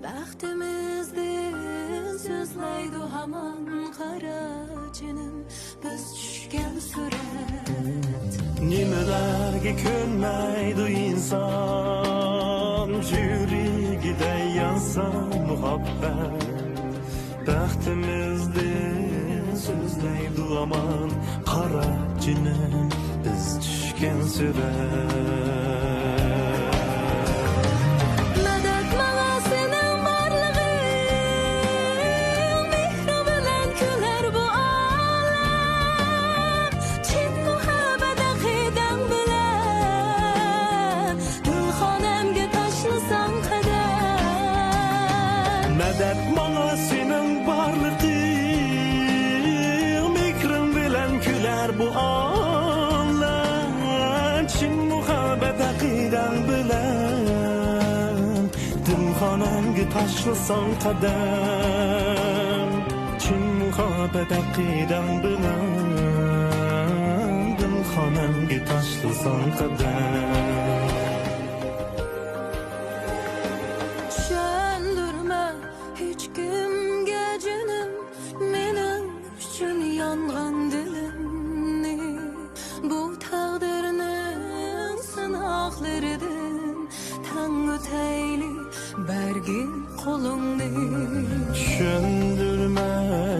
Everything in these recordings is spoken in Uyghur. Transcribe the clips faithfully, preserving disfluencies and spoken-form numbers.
بەختىمىزدىن سۆزلەيدۇ ھامان قارا جېنىم، بىز چۈشكەن سۈرەت. نېمىلەرگە كۆنمەيدۇ ئىنسان، يۈرىكىدە يانسا مۇھەببەت. بەختىمىزدىن سۆزلەيدۇ ھامان قارا جېنىم، بىز چۈشكەن سۈرەت. مەدەت ماڭا سېنىڭ بارلىقىڭ، مېھرىڭ بىلەن كۈلەر بۇ ئالەم. چىن مۇھەببەت ئەقىدەڭ بىلەن، دىلخانەمگە تاشلىساڭ قەدەم. مەدەت ماڭا سېنىڭ بارلىقىڭ، مېھرىڭ بىلەن كۈلەر بۇ ئالەم. چىن مۇھەببەت ئەقىدەڭ بىلەن، دىلخانەمگە تاشلىساڭ قەدەم. چىن مۇھەببەت ئەقىدەڭ بىلەن، دىلخانەمگە تاشلىساڭ قەدەم. چۈشەندۈرمە ھېچكىمگە جېنىم، مېنىڭ ئۈچۈن يانغان دىلىمنى. بۇ تەقدىرنىڭ سىناقلىرىدىن تەڭ ئۆتەيلى بەرگىن قولۇڭنى. چۈشەندۈرمە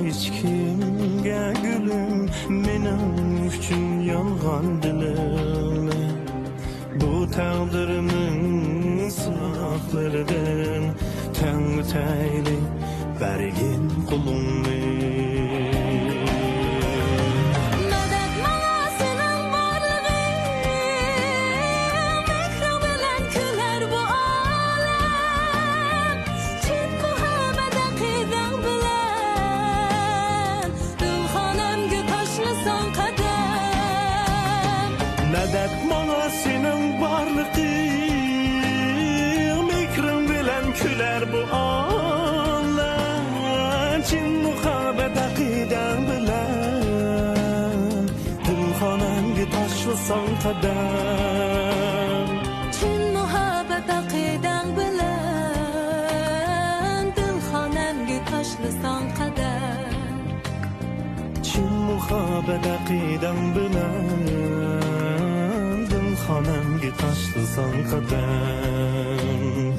ھېچكىمگە گۈلۈم، مېنىڭ ئۈچۈن يانغان دىلىڭنى. بۇ تەقدىرنىڭ سىناقلىرىدىن تەڭ ئۆتەيلى بەرگىن قولۇڭنى. مەدەت ماڭا سېنىڭ بارلىقىڭ، مېھرىڭ بىلەن كۈلەر بۇ ئالەم. چىن مۇھەببەت ئەقىدەڭ بىلەن، دىلخانەمگە تاشلىساڭ قەدەم. مەدەت ماڭا سېنىڭ بارلىقىڭ، مېھرىڭ بىلەن كۈلەر بۇ ئالەم. چىن مۇھەببەت ئەقىدەڭ بىلەن، دىلخانەمگە تاشلىساڭ قەدەم. چىن مۇھەببەت ئەقىدەڭ بىلەن، دىلخانەمگە تاشلىساڭ قەدەم. چىن مۇھەببەت ئەقىدەڭ بىلەن، دىلخانەمگە تاشلىساڭ قەدەم.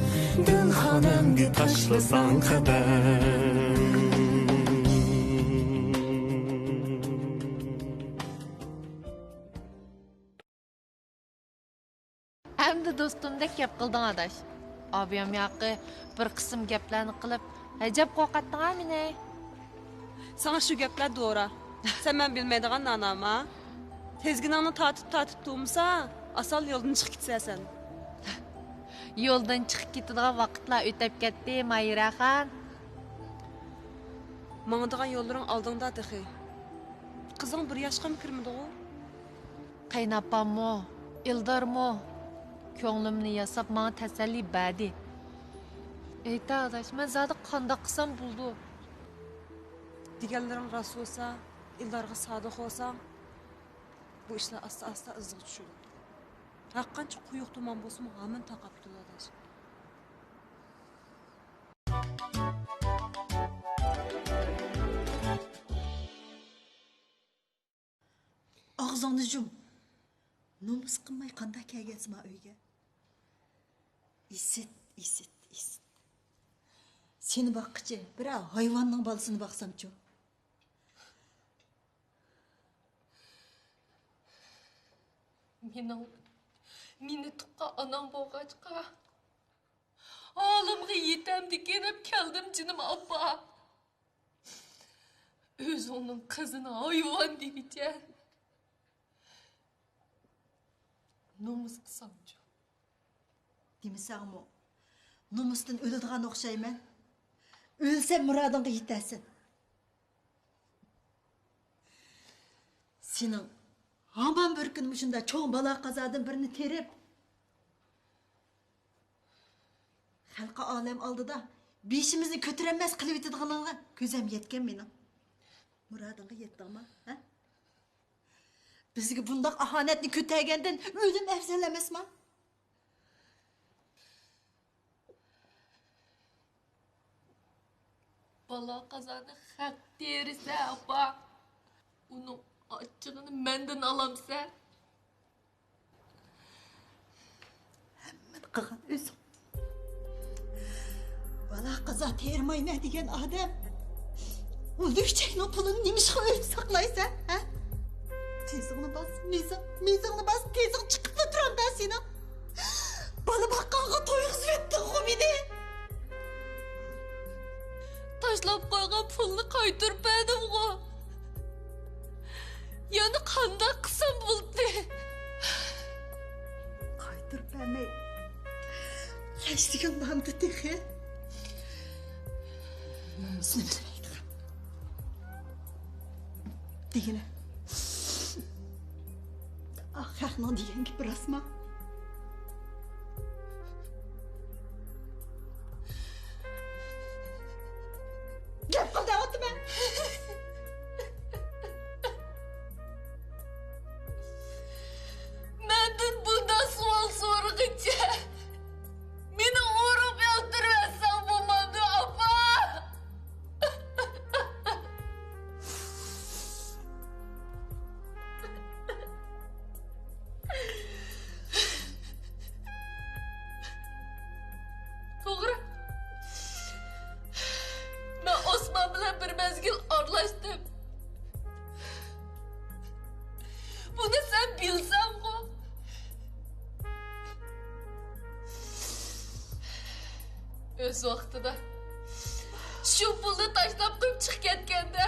دىلخانەمگە تاشلىساڭ قەدەم. ئەمدى دوستۇمدەك گەپ قىلدىڭ، ئاداش. ئابىيام ياقى بىر قىسىم گەپلەرنى قىلىپ، ئەجەب قورقاتتىڭ-ھە مېنى. ساڭا شۇ گەپلەر دورا. سەن مەن بىلمەيدىغان ناناما. تىزگىنىڭنى تارتىپ-تارتىپ تۇرمىسا، ئاسان يولدىن چىقىپ كېتىسەن سەن. يولدىن چىقىپ كېتىدىغان ۋاقىتلار ئۆتەپ كەتتى، ماھىرەخان. ماڭىدىغان يوللىرىڭ ئالدىڭدا تېخى. قىزىڭ بىر ياشقىمۇ كىرمىدىغۇ؟ قېيىنئاپاممۇ، ئىلدارمۇ كۆڭلۈمنى ياساپ، ماڭا تەسەللى بەردى. ئېيتە ئاداش، مەن زادى قانداق قىلسام بولىدۇ؟ دېگەنلىرىڭ راست بولسا، ئىلدارغا سادىق بولساڭ، بۇ ئىشلار ئاستا-ئاستا ئىزىغا چۈشىدۇ. ھەرقانچە قويۇق تۇمان بولسىمۇ، ھامان تارقاپ كېتىدۇ ئاداش. ئاغزىڭنى يۇم. نومۇس قىلماي قانداق كەلگەنسىما ئۆيگە؟ ئىسىت، ئىسىت، ئىسىت. سېنى باققىچە بىرەر ھايۋاننىڭ بالىسىنى باقسامچۇ؟ مېنىڭ، مېنى تۇغقان ئاناڭ بولغاچقا، ھالىمغا يېتەمدىكىن دەپ كەلدىم، جېنىم ئاپا. ئۆزۈڭنىڭ قىزىنى ھايۋان دېگۈچە، نومۇس قىلساڭچۇ؟ دېمىسەڭمۇ، نومۇستىن ئۆلىدىغان ئوخشايمەن. ئۆلسەم مۇرادىڭغا يېتەرسەن. سېنىڭ ھامان بىر كۈنى مۇشۇنداق چوڭ بالا-قازادىن بىرنى تېرىپ، خەلقى ئالەم ئالدىدا بېشىمىزنى كۆتۈرەلمەس قىلىۋېتىدىغىنىڭغا كۆزۈم يەتكەن مېنىڭ. مۇرادىڭغا يەتتىڭما، ھە؟ بىزگە بۇنداق ئاھانەتنى كۆتەرگەندىن ئۆلۈم ئەۋزەل ئەمەسما؟ بالا قازانى خەق تېرىسە، ئاپا، ئۇنىڭ ئاچچىقىنى مەندىن ئالامسەن؟ ھەممىنى قىلغان ئۆزۈڭ. بالا قازا تېرىمايمەن دېگەن ئادەم، ئۇ لۈكچەكنىڭ پۇلىنى نېمىشقا ئۆيدە ساقلايسەن، ھە؟ تېزىڭنى باس، مېزىڭ، مېزىڭنى باس، تېزىڭ چىقىپلا تۇرامدا سېنىڭ. بالا باققانغا تويغۇزۇۋەتتىڭغۇ مېنى. تاشلاپ قويغان پۇلنى قايتۇرۇپ بەردىمغۇ. يەنە قانداق قىلسام بولدى؟ قايتۇرۇپ بەرمەي كەچتىكىن بامدۇ تېخى. نومۇسىنى بىلمەيدىغان. دېگىنە. ئاخ، خەقنىڭ دېگەن گېپى راستما؟ گەپ قىل دەۋاتىمەن. مەندىن بۇنداق سوئال سورىغىچە، مېنى ئۇرۇپ ئۆلتۈرۈۋەتسەڭ بولمامدۇ، ئاپا؟ توغرا. مەن ئوسمان بىلەن بىر مەزگىل ئارىلاشتىم. بۇنى سەن بىلسەڭغۇ. ئۆز ۋاقتىدا شۇ پۇلنى تاشلاپ قويۇپ چىقىپ كەتكەندە،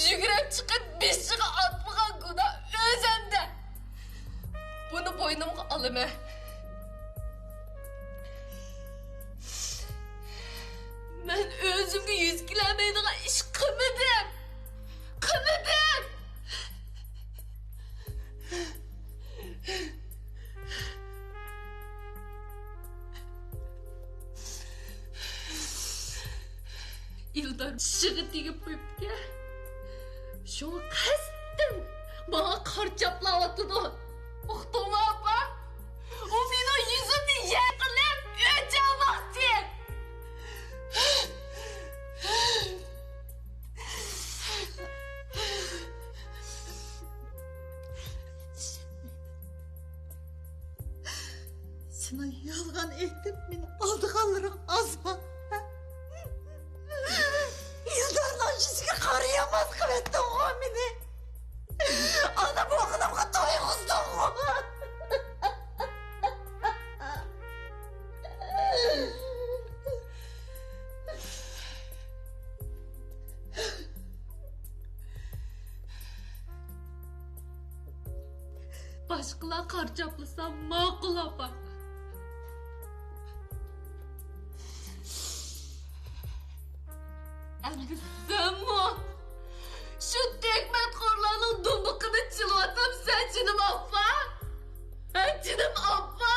يۈگرەپ چىقىپ بېشىغا ئاتمىغان گۇناھ ئۆزەمدە. بۇنى بوينۇمغا ئالىمەن. مەن ئۆزۈمگە يۈز كېلەلمەيدىغان ئىش قىلمىدىم. قىلمىدىم. ئىلدار چىشىغا تېگىپ قويۇپتىكەن. شۇڭا قەستەن ماڭا قارا چاپلاۋاتىدۇ. ئۇقتۇڭمۇ، ئاپا؟ ئۇ مېنىڭ يۈزۈمنى يەر قىلىپ ئۆچ ئالماقچى. سېنىڭ يالغان ئېيتىپ مېنى ئالدىغانلىرىڭ ئازمۇ؟ ئىلدارنىڭ يۈزىگە قارىيالماس قىلىۋەتتىڭغۇ مېنى. ئانا بولغىنىمغا تويغۇزدۇڭغۇ. باشقىلار قارا چاپلىسا ماقۇل، ئاپا. ئەمدى سەنمۇ شۇ تۆھمەتخورلارنىڭ دۇمبىقىنى چېلىۋاتامسەن، جېنىم ئاپا؟ ھە، جېنىم ئاپا؟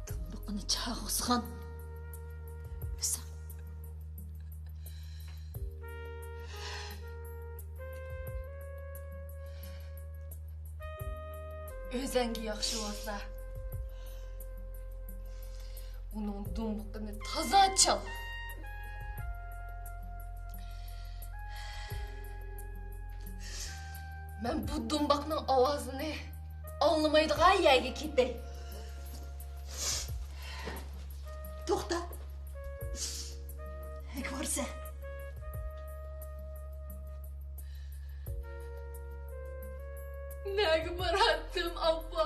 دۇمبىقىنى چالغۇزغان ئۆزۈڭ. ئۆزەڭگە ياخشى بولسا، ئۇنىڭ دۇمبىقىنى تازا چال. مەن بۇ دۇمباقنىڭ ئاۋازىنى ئاڭلىمايدىغان يەرگە كېتەي. توختا. نەگە بارىسەن؟ نەگە باراتتىم، ئاپا؟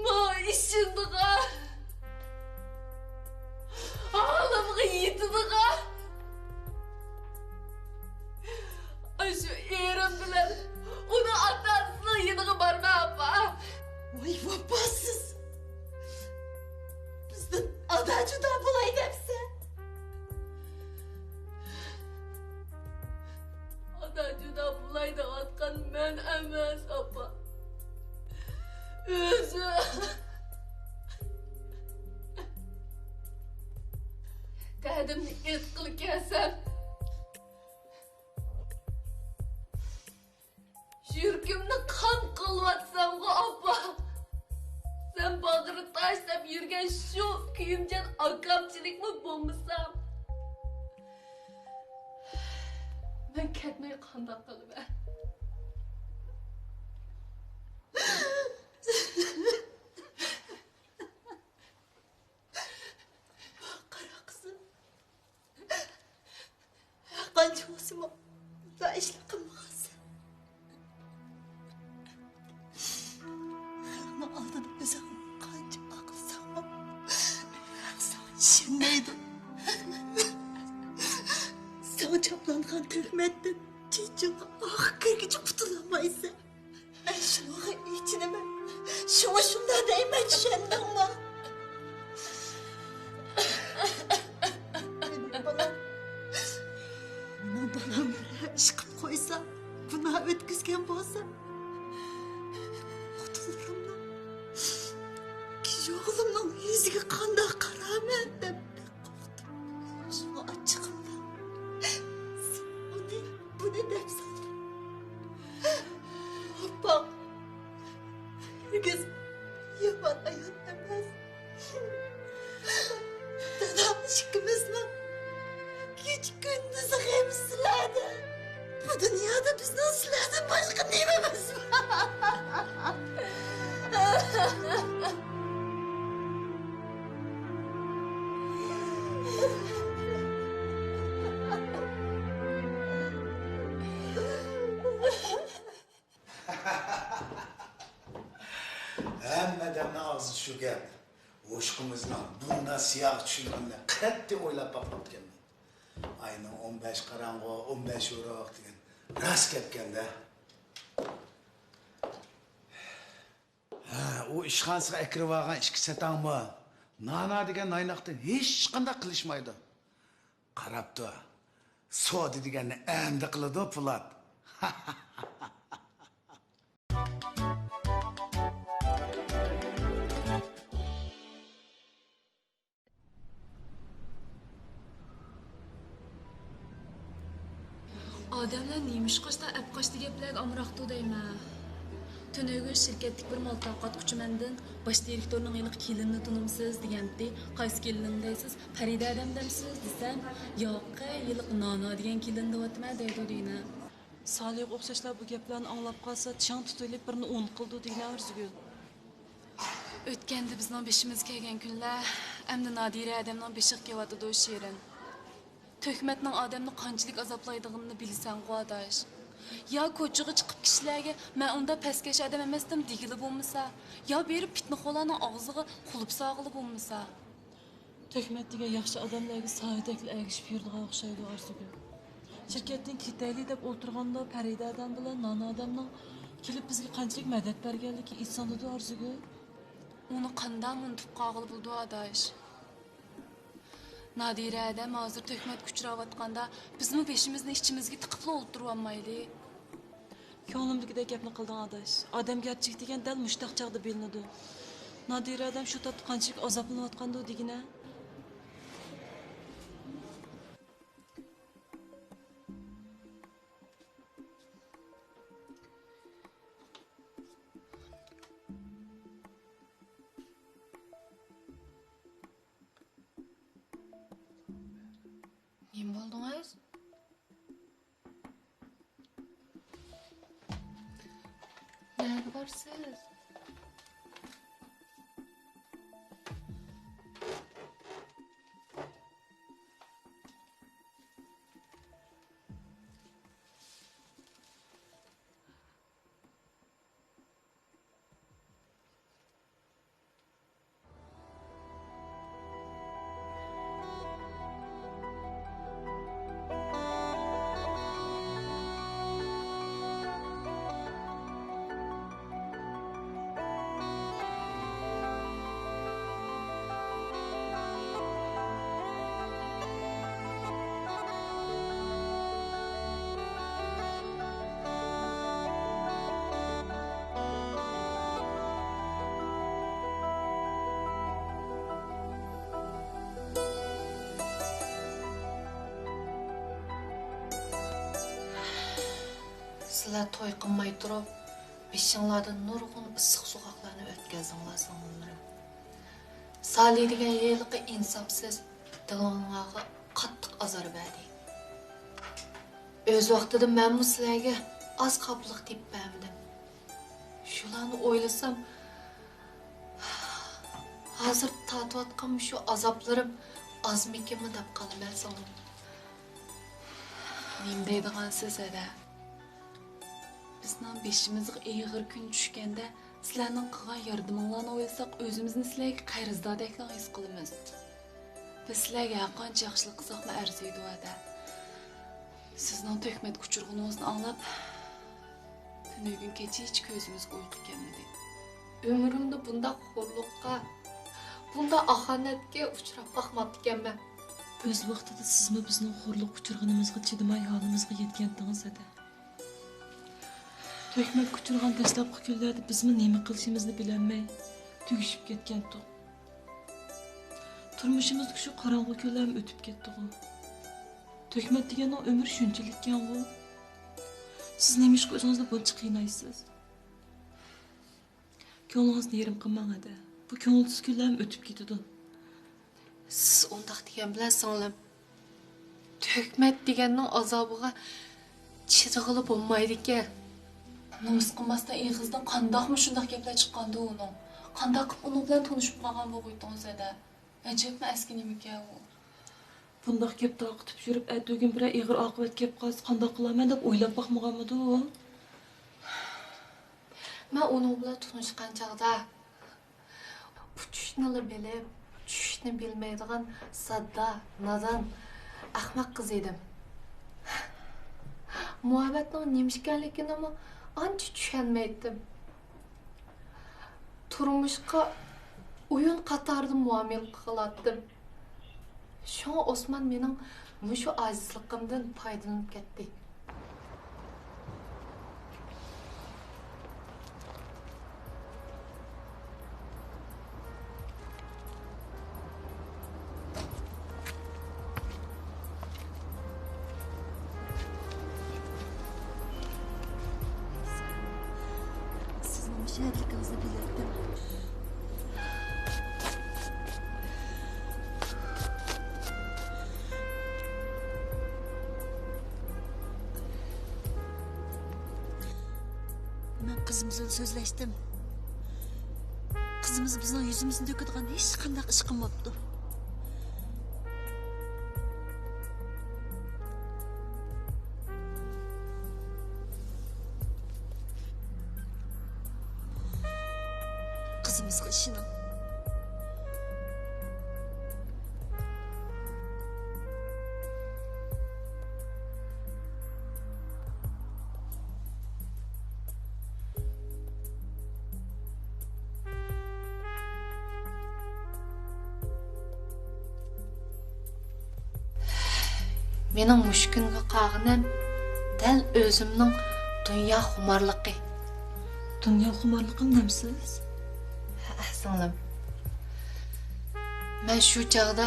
ماڭا ئىشىنىدىغان، ھالىمغا يېتىدىغان، ئاشۇ ئېرىم بىلەن ئۇنىڭ ئاتا-ئانىسىنىڭ يېنىغا بارىمەن، ئاپا. ۋاي ۋاپاسىز! بىزدىن ئادا-جۇدا بولاي دەپسەن! ئادا-جۇدا بولاي دەۋاتقان مەن ئەمەس، ئاپا. ئۆزۈم. دەردىمنى ئېيتقىلى كەلسەم، يۈرىكىمنى مەن باغرى تاش دەپ يۈرگەن شۇ كۆيۈمجان ئاكامچىلىكمۇ بولمىسام، مەن كەتمەي قانداق قىلىمەن؟ قارا قىزىم، قانچە بولسىمۇ، بۇنداق ئىشلار قىلمىغانسەن. خەقنىڭ ئالدىدا ئۆزۈڭنى قانچە ئاقلىساڭمۇ، خەق ساڭا ئىشەنمەيدۇ. ساڭا چاپلانغان تۆھمەتتىن چېچىڭغا ئاق كىرگۈچە قۇتۇلالمايسەن. مەن شۇنىڭغا ئېچىنىمەن. شۇڭا شۇنداق دەيمەن، چۈشەندىڭمۇ؟ مېنىڭ بالام، مېنىڭ بالام بىرەر ئىش قىلىپ قويسا، گۇناھ ئۆتكۈزگەن بولسا، خوتۇنلىرىمنىڭ، كىچىك ئوغلۇمنىڭ يۈزىگە قانداق قارارمەن دەپ بەك قورقتۇم. شۇڭا ئاچچىقىمدا سېنى ئۇنى بۇنى دەپ سالدىم. ئاپاڭ ھەرگىز يامان ئايال ئەمەس. دادام ئىككىمىزنىڭ كېچە كۈندۈز غېمى سىلەردە. بۇ دۇنيادا بىزنىڭ سىلەردىن باشقا نېمىمىز بار؟ ھەممە ئادەمنىڭ ئاغزىدا شۇ گەپ. ھوشقىمىزنىڭ بۇنداق سىياھقا چۈشىدىغىنىنى قەتئىي ئويلاپ باقماپتىكەنمەن. ئاينىڭ ئون بەش قاراڭغۇ، ئون بەش يورۇق دېگەن راست گەپكەن-دە. ھە، ئۇ ئىشخانىسىغا ئەكىرىۋالغان ئىككى چاتاڭمۇ نانا دېگەن نايناقتىن ھېچقانداق قىلىشمايدۇ. قاراپ تۇر، سودا دېگەننى ئەمدى قىلىدۇ پولات. ئادەملەر نېمىشقا ئاشتا ئەپقاچتى گەپلەرگە ئامراقتۇ دەيمەن. تۈنۈگۈن شىركەتتىكى بىر مال تارقاتقۇچى مەندىن باش دىرېكتورنىڭ ھېلىقى كېلىنىنى تونۇمسىز دېگەنتى. قايسى كېلىنىڭ دەيسىز؟ پەرىدە ھەدەم دەمسىز دېسەم، ياقى ھېلىقى نانا دېگەن كېلىنى دەۋاتىمەن دەيدۇ دېگىنە. سالىھقا ئوخشاشلار بۇ گەپلەرنى ئاڭلاپ قالسا، چىڭ تۇتۇۋېلىپ بىرنى ئۇنتۇپ قالىدۇ دېگىنە ئارزۇگۈل. ئۆتكەندە بىزنىڭ بېشىمىزغا كەلگەن كۈنلەر ئەمدى نادىرە ھەدەمنىڭ بېشىغا كېلىۋاتىدۇ، شېرىن. تۆھمەتنىڭ ئادەمنى قانچىلىك ئازابلايدىغىنىنى بىلىسەنغۇ، ئاداش. يا كوچىغا چىقىپ كىشىلەرگە «مەن ئۇنداق پەسكەش ئادەم ئەمەستىم» دېگىلى بولمىسا، يا بېرىپ پىتنىخورلارنىڭ ئاغزىغا قۇلۇپ سالغىلى بولمىسا. تۆھمەت دېگەن ياخشى ئادەملەرگە سايىدەكلا ئەگىشىپ يۈرىدىغان ئوخشايدۇ، ئارزۇگۈل. شىركەتتىن كېتەيلى دەپ ئولتۇرغاندا پەرىدە ھەدەم بىلەن نانا ھەدەمنىڭ كېلىپ بىزگە قانچىلىك مەدەت بەرگەنلىكى ئېسىڭدىدۇ، ئارزۇگۈل؟ ئۇنى قانداق ئۇنتۇپ قالغىلى بولىدۇ، ئاداش؟ نادىرە ھەدەم ھازىر تۆھمەتكە ئۇچراۋاتقاندا، بىزمۇ بېشىمىزنى ئىچىمىزگە تىقىپلا ئولتۇرۇۋالمايلى. كۆڭلۈمدىكىدەك گەپنى قىلدىڭ، ئاداش. ئادەمگەرچىلىك دېگەن دەل مۇشۇنداق چاغدا بىلىنىدۇ. نادىرە ھەدەم شۇ تاپتا قانچىلىك ئازابلىنىۋاتقاندۇ دېگىنە. نېمە بولدىڭىز؟ نەگە بارىسىز؟ سىلەر توي قىلماي تۇرۇپ، بېشىڭلاردىن نۇرغۇن ئىسسىق سوغۇقلارنى ئۆتكۈزدۈڭلار، سىڭىللىرىم. سالى دېگەن ھېلىقى ئىنساپسىز دىلىڭلارغا قاتتىق ئازار بەردى. ئۆز ۋاقتىدا مەنمۇ سىلەرگە ئاز خاپىلىق تېپىپ بەرمىدىم. شۇلارنى ئويلىسام، ھازىر تارتىۋاتقان مۇشۇ ئازابلىرىم ئازمىكىنمۇ دەپ قالىمەن، سىڭلىم. نېمە دەيدىغانسىز، ھەدە؟ بىزنىڭ بېشىمىزغا ئېغىر كۈن چۈشكەندە، سىلەرنىڭ قىلغان ياردىمىڭلارنى ئويلىساق، ئۆزىمىزنى سىلەرگە قەرزداردەكلا ھېس قىلىمىز. بىز سىلەرگە ھەرقانچە ياخشىلىق قىلساقمۇ ئەرزىيدۇ، ھەدە. سىزنىڭ تۆھمەتكە ئۇچرىغىنىڭىزنى ئاڭلاپ، تۈنۈگۈن كېچە ھېچ كۆزىمىزگە ئۇيقۇ كەلمىدى. ئۆمرۈمدە بۇنداق خورلۇققا، بۇنداق ئاھانەتكە ئۇچراپ باقماپتىكەنمەن. ئۆز ۋاقتىدا سىزمۇ بىزنىڭ خورلۇققا ئۇچرىغىنىمىزغا چىدىماي ھالىمىزغا يەتكەنتىڭىز، ھەدە. تۆھمەتكە ئۇچرىغان دەسلەپكى كۈنلەردە بىزمۇ نېمە قىلىشىمىزنى بىلەلمەي تۈگىشىپ كەتكەنتۇق. تۇرمۇشىمىزدىكى شۇ قاراڭغۇ كۈنلەرمۇ ئۆتۈپ كەتتىغۇ. تۆھمەت دېگەننىڭ ئۆمرى شۇنچىلىككەنغۇ. سىز نېمىشقا ئۆزىڭىزنى بۇنچە قىينايسىز؟ كۆڭلىڭىزنى يېرىم قىلماڭ، ھەدە. بۇ كۆڭۈلسىز كۈنلەرمۇ ئۆتۈپ كېتىدۇ. سىز ئۇنداق دېگەن بىلەن، سىڭلىم، تۆھمەت دېگەننىڭ ئازابىغا چىدىغىلى بولمايدىكەن. نومۇس قىلماستىن ئېغىزىدىن قانداقمۇ شۇنداق گەپلەر چىققاندۇ ئۇنىڭ؟ قانداق قىلىپ ئۇنىڭ بىلەن تونۇشۇپ قالغان بولغىيتىڭىز، ھەدە؟ ئەجەبمۇ ئەسكى نېمىكەن ئۇ؟ بۇنداق گەپ تارقىتىپ يۈرۈپ، ئەتىگۈن بىرەر ئېغىر ئاقىۋەت كەپ قالسا قانداق قىلارمەن دەپ ئويلاپ باقمىغانمىدۇ؟ مەن ئۇنىڭ بىلەن تونۇشقان چاغدا، ئۇچۇشنىلا بىلىپ، چۈشۈشنى بىلمەيدىغان ساددا، نادان، ئەخمەق قىز ئىدىم. مۇھەببەتنىڭ نېمە ئىكەنلىكىنىمۇ ئانچە چۈشەنمەيتتىم. تۇرمۇشقا ئويۇن قاتارىدا مۇئامىلە قىلاتتىم. شۇڭا ئوسمان مېنىڭ مۇشۇ ئاجىزلىقىمدىن پايدىلىنىپ كەتتى. سىزنىڭ مۇشۇ يەردىكىڭىزنى بىلەتتىم. مەن قىزىمىز بىلەن سۆزلەشتىم. قىزىمىز بىزنىڭ يۈزىمىزنى تۆكىدىغان ھېچقانداق ئىش قىلماپتۇ. قىزىمىزغا ئىشىنىڭ. مېنىڭ مۇشۇ كۈنگە قالغىنىم دەل ئۆزۈمنىڭ دۇنيا خۇمارلىقى. دۇنيا خۇمارلىقىنى دەمسىز؟ ھە، سىڭلىم. مەن شۇ چاغدا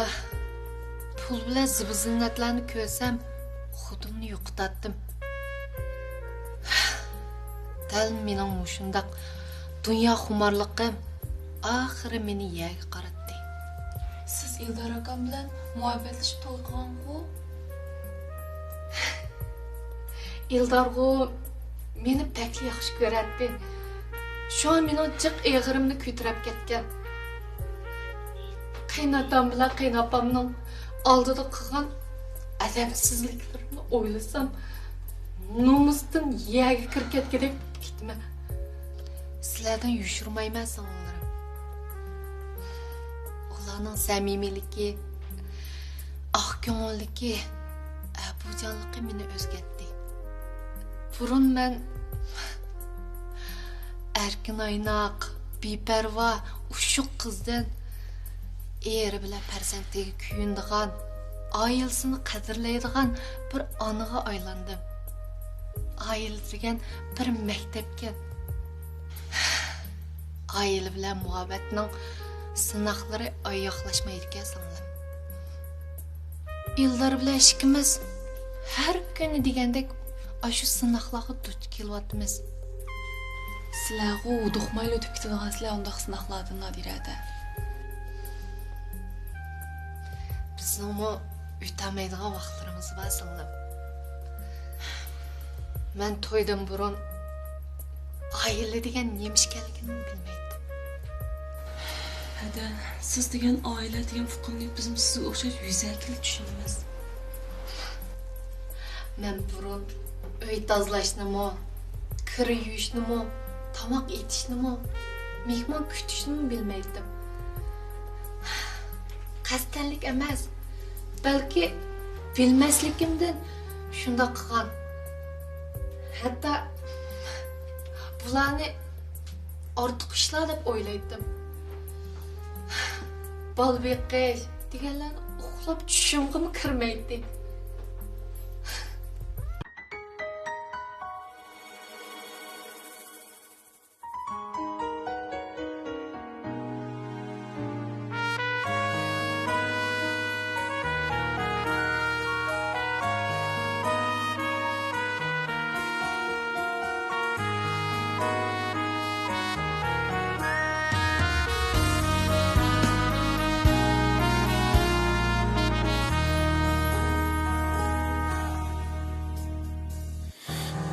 پۇل بىلەن زىبۇ-زىننەتلەرنى كۆرسەم، خۇدۇمنى يوقىتاتتىم. دەل مېنىڭ مۇشۇنداق دۇنيا خۇمارلىقىم ئاخىرى مېنى يەرگە قاراتتى. سىز ئىلدار ئاكام بىلەن مۇھەببەتلىشىپ توي قىلغانغۇ؟ ئىلدارغۇ مېنى بەكلا ياخشى كۆرەتتى. شۇڭا مېنىڭ جىق ئېغىرىمنى كۆتۈرۈپ كەتكەن. قېيىنئاتام بىلەن قېيىنئاپامنىڭ ئالدىدا قىلغان ئەدەپسىزلىكلىرىنى ئويلىسام، نومۇستىن يەرگە كىرىپ كەتكۈدەك بولۇپ كېتىمەن. سىلەردىن يوشۇرمايمەن، سىڭىللىرىم. ئۇلارنىڭ سەمىمىيلىكى، ئاق كۆڭۈللۈكى، ئەپۇجانلىقى مېنى ئۆزگەرتتى. بۇرۇن مەن ئەركىن ئايناق، بىپەرۋا، ئۇششۇق قىزدىن ئېرى بىلەن پەرزەنتىگە كۆيۈنىدىغان، ئائىلىسىنى قەدىرلەيدىغان بىر ئانىغا ئايلاندىم. ئائىلە دېگەن بىر مەكتەپكەن. ئائىلە بىلەن مۇھەببەتنىڭ سىناقلىرى ئاياغلاشمايدىكەن، سىڭلىم. ئىلدار بىلەن ئىككىمىز ھەر كۈنى دېگەندەك ئاشۇ سىناقلارغا دۇچ كېلىۋاتىمىز. سىلەرغۇ ھودۇقمايلا ئۆتۈپ كېتىدىغان سىلەر ئۇنداق سىناقلاردىن، نادىرەدە. بىزنىڭمۇ ئۆتەلمەيدىغان ۋاقىتلىرىمىز بار، سىڭلىم. مەن تويدىن بۇرۇن ئائىلە دېگەن نېمە ئىكەنلىكىنىمۇ بىلمەيتتىم. ھەدە، سىز دېگەن ئائىلە دېگەن ئۇقۇمنى بىزمۇ سىزگە ئوخشاش يۈزەكىلا چۈشىنىمىز. مەن بۇرۇن ئۆي تازىلاشنىمۇ، كىر يۇيۇشنىمۇ، تاماق ئېتىشنىمۇ، مېھمان كۈتۈشنىمۇ بىلمەيتتىم. قەستەنلىك ئەمەس، بەلكى بىلمەسلىكىمدىن شۇنداق قىلغان. ھەتتا بۇلارنى ئارتۇق ئىشلار دەپ ئويلايتتىم. بالا بېقىش دېگەنلەرنى ئۇخلاپ چۈشۈمگىمۇ كىرمەيتتى.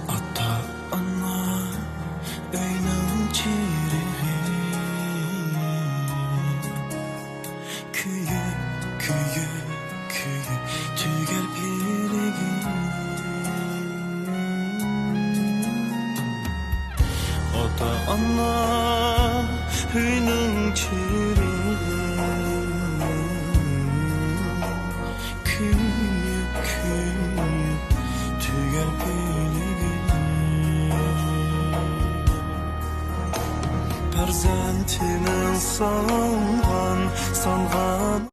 ئاتا-ئانا ئۆينىڭ چىرىغى، كۆيۈپ، كۆيۈپ، كۆيۈپ تۈگەر پىلىگى. ئاتا-ئانا ئۆينىڭ چىرىغى، كۆيۈپ، كۆيۈپ تۈگەر پىلىگى. پەرزەنتىنىڭ سانغان، سانغان